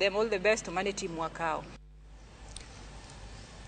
them all the best to mane team wakawo.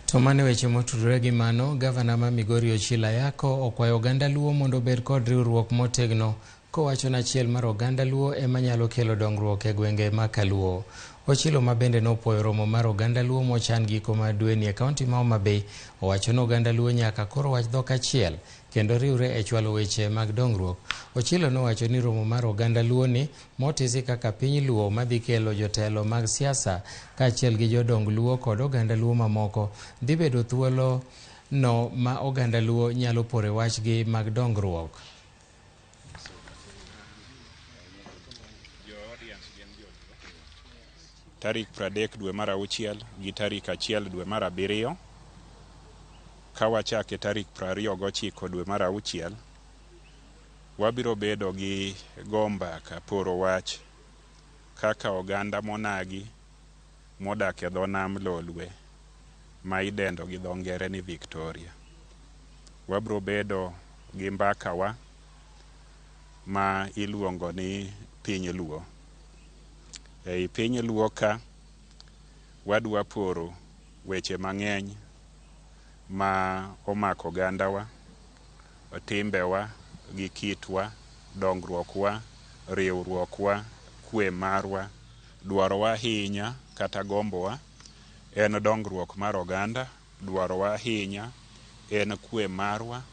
To mano weche motudore gi mano, gavana ma Migori Ochilo Ayako okwayo oganda Luo mondo obed kod riwruok motegno kowacho ni achiel mar oganda Luo ema nyalo kelo dongruok e gwenge ma Kaluo. Ochilo ma bende nopuoyo romo mar oganda Luo mochan giko mar dweni e kaunti ma Homa Bay owacho ni oganda Luo nyaka koro wach dhok achiel kendo riwre e chwalo weche mag dongruok. Ochilo nowacho ni romo mar oganda Luo ni motisi kaka piny Luo madhi kelo jotelo mag siasa kaachiel gi jodong Luo kod oganda Luo mamoko dhi bedo thuolo no ma oganda Luo nyalo pore wachgi mag dongruok. Tarik 30 dwe mar auchiel gi tarik 1 dwe mar abiriyo, ka wachake tarik 29 dwe mar auchiel, wabiro bedo gi go mbaka, poro wach kaka oganda monagi modak e dho nam Lolwe ma idendo gi dho ngere ni Victoria. Wabiro bedo gi mbakawa ma iluongo ni Piny Luo. Ei Piny Luo ka, wadwa poro weche mang'eny ma omako ogandawa, timbewa gi kitwa, dongruokwa, riwruokwa, kwe marwa. Dwarowa ahinya kata gombowa en dongruok mar oganda, dwarowa ahinya en kwe marwa.